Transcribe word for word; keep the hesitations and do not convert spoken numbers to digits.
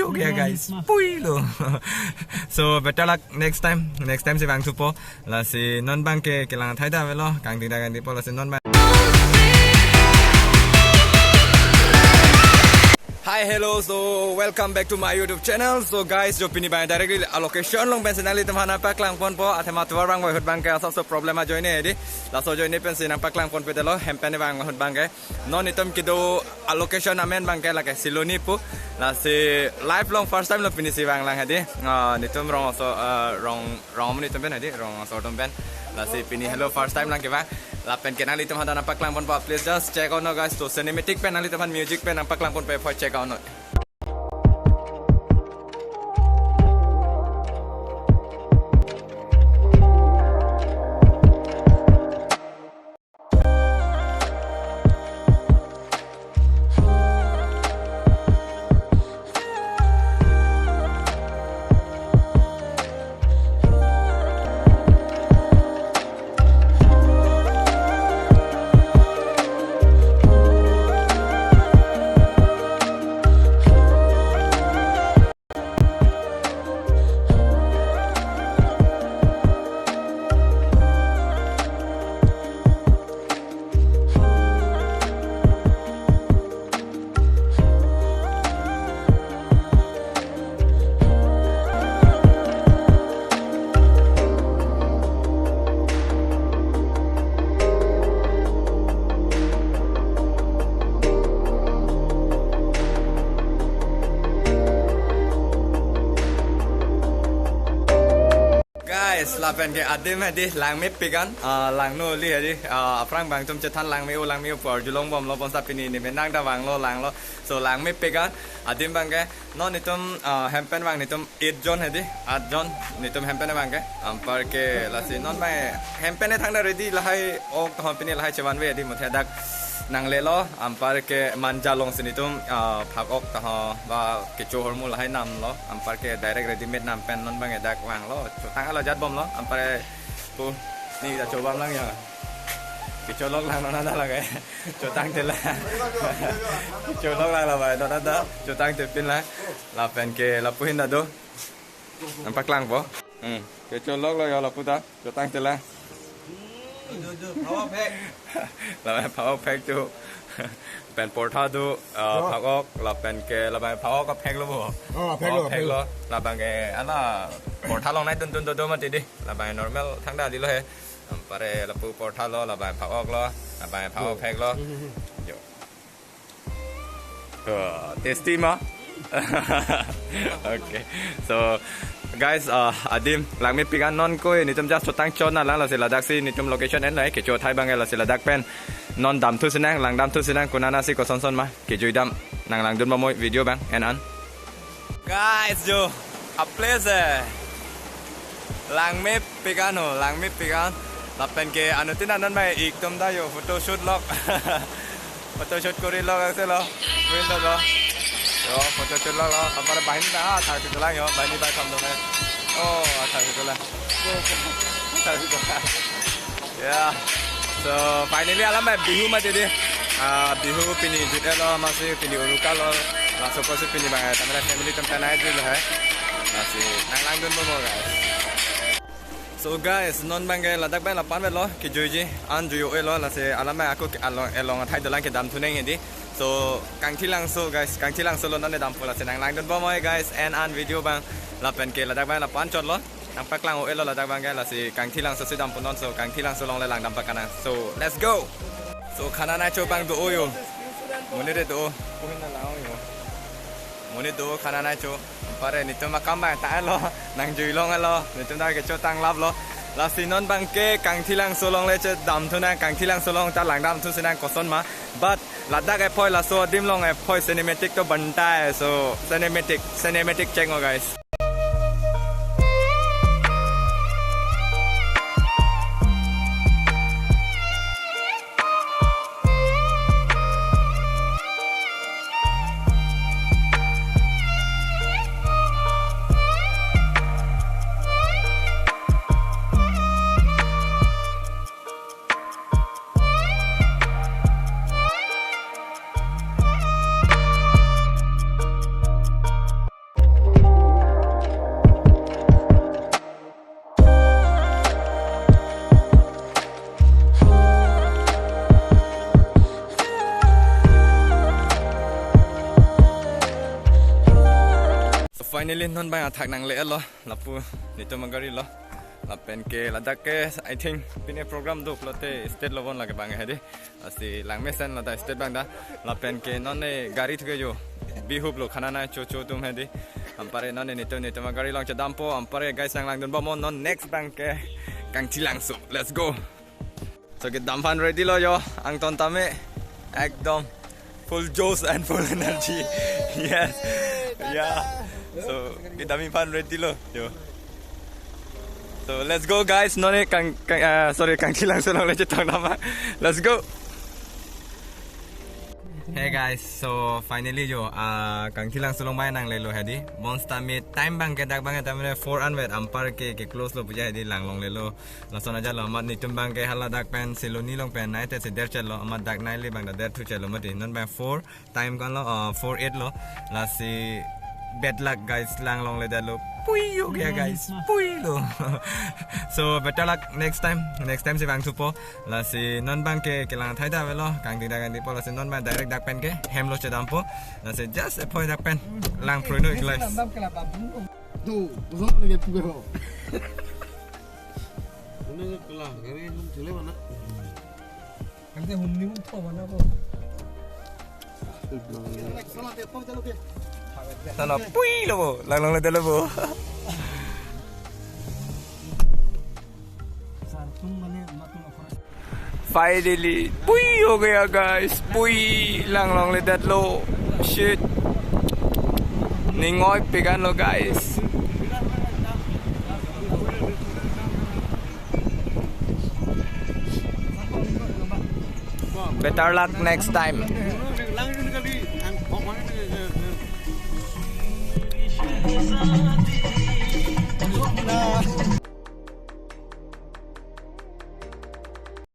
Okay, guys. Pui lo. So, better luck next time. Next time si vangthupo. Lasi non abangke kelang athai ta avelo. Kangting ta kangtingpo, lasi non abang. Hi, hello. So, welcome back to my YouTube channel. So, guys, jo pini abang directly a location along pensi nanglitumphan nangpaklangponpo. Athema tovar abang ahut abangke asapso problem ajoine dei. Laso ajoine pensi nangpaklangponpedetlo. Hempen abang ahut abangke. Non itum kedo a location amen abangke lake Siloni pu. Lasi live along first time lo pini si vanglang hedi. Ah, netum rong aso, ah, rong, rong amonit atum pen hedi, rong aso atum pen. Lasi pini hello first time lang kevang. Lapen ke nanglitumphan ta nangpaklangponpo, please just check out non, guys. To cinematic pen nanglitumphan music pen nangpaklangponpo, check out non. Guys, lapen ke adim hedi langmepik an, ah, langno li hedi, ah, aphrang abang atum chethan langme-o, langme-o pu arjulongbomlo, bonta pini ne menang ta vanglo, langlo. So langmepik an adim abangke non netum, ah, hempen abang netum eight jon hedi, eight jon netum hempen abangke. Anparke lasi non abang hempen thangta ready lahai ok tahon pini lahai chevanve hedi, muthe dak nanglelo, anparke Manja alongsi netum, ah, phak-ok tahon ba kecho ahormu lahai namlo, anparke direct readymade nam pen non abang dak vanglo, chotang alo jatbomlo, anpar pu ne ta chobom lang ya. Kecholok lang non anta lake. Chotangte lang. Kecholok lang la bai non anta, chotangte pin lang. Lapen ke lapu ahin ta do. Nangpaklangpo. Hmm. Kecholok lo ya lapu ta. Chotangte lang. Lapen phak-ok phek tu. Pen portha do, ah, phak-ok, lapen ke, lapen phak-ok aphek lo bo. Oh, phek lo, phak-ok phek lo. Lapen ke, ana, portha along nai tuntun dodo mati dei. Lapen normal thangta dilo he. Anpar lapu portha lo, lapen phak-ok lo, lapen phak-ok phek lo. Hmm, hmm, hmm. Jo. Oh, tasty ma? Okay. So, guys, uh, adim langmepik an non ko netum just chotang chon na lang, lasi ladaksi netum location enlo, kecho athai abang lasi ladak pen non damthu sinang, langdamthu sinang, konatsi kosonson ma, kejuidam, nanglangdunbom moi video abang en an. Guys, jo, a place eh. Langmepik an ho, langmepik an. Lapen ke anuttin anon bai ik atum ta jo photoshoot lok. Photoshoot kori lok angselo. Window lo. Jo, photoshoot lok lo. Anpar banghini ta, ah, thar si dolang jo. Banghini bai kam dong eh. Oh, ah, thar si dolang. Thar si dolang. Ya. So, finally alam bai Bihu mati dei. Ah, Bihu pini jut-et lo, amatsi pini Uruka lo. Laso apotsi pini abang, eh, tamara family atum penai dei lo he. Lasi nanglangdunbom mo, guys. So guys, non abangke ladak abang lapu-an avelo, kejuiji an jui-o-e lo, lasi alam abang ako ke along, along athai dolang kedamthu nang hedi. So, Kangthilangso guys, Kangthilangso lo non dampo, lasi nanglangdunbom moi guys, en an video abang, lapen ke ladak abang lapu-an chot lo, nangpaklang-o-e lo ladak abangke, lasi Kangthilangso si dampo non, so Kangthilangso along le langdam pakanang. So, let's go! So, khana nangcho abang do-o jo. Monit re do-o. Monit do khana nangcho. Anpar netum akam abang ta-et lo, nangjui long-et lo, netum ta kecho tanglap lo. Lasi non abangke Kangthilangso along le chedamthu nang, Kangthilangso along ta langdamthu sinang koson ma. But ladak ephoi laso adim along ephoi cinematic to bantai, so cinematic, cinematic cheng-o guys. Finally non abang athak nangle-etlo, lapu netum agari lo. Lapen ke ladak ke, I think, pine program do pulote state lo bon lake abang hedi. Lasi langmesen lo ta state abang ta. Lapen ke non ne gari thu ke jo. Bihuplo khana nangchocho atum hedi. Anpar ke non ne netum netum agari along chedampo. Anpar ke guys, nanglangdun bom non, next abang ke Kangthilangso. Let's go. So kedam aphan ready lo jo, angton tame. Ekdom full josh and full energy. Yes. Yeah. So kedam aphan ready lo jo. So let's go guys. Non ne Kang, Kang, uh, sorry, Kangthilangso along le chetong nama. Let's go. Hey guys, so finally jo, uh, Kangthilangso along abang nanglelo hedi. Bonsitame time abang ke dak abang ke tame four anvet, anpar ke, ke close lo pu ja hedi, lang longlelo. Lason ajat lo, amat netum abang ke hala dak pen Siloni along pen nai te si derchet lo, amat dak nai le abang ta derthu chet lo mati. Non abang four, time ko-an lo, uh, four eight lo. Lasi bad luck guys, lang longledetlo. Pui, okay guys, pui lo. So better luck next time. Next time si vangthupo. Lasi non abang ke kelang thai ta avelo, kangding ta kangdingpo, lasi non abang direct dak pen ke hem lo chedampo. Lasi just a point dak pen lang phrui noi guys. Tuh, usah lagi tuh. Ini kelang, ini hum chile mana? Ante humni hum tho mana ko? Sana pui lo bo, lang longledetlo bo. Sartung mane matung apa? Finally, pui ho gaya guys, pui, lang longledetlo, shit. Ning oipik an lo guys. Better luck next time.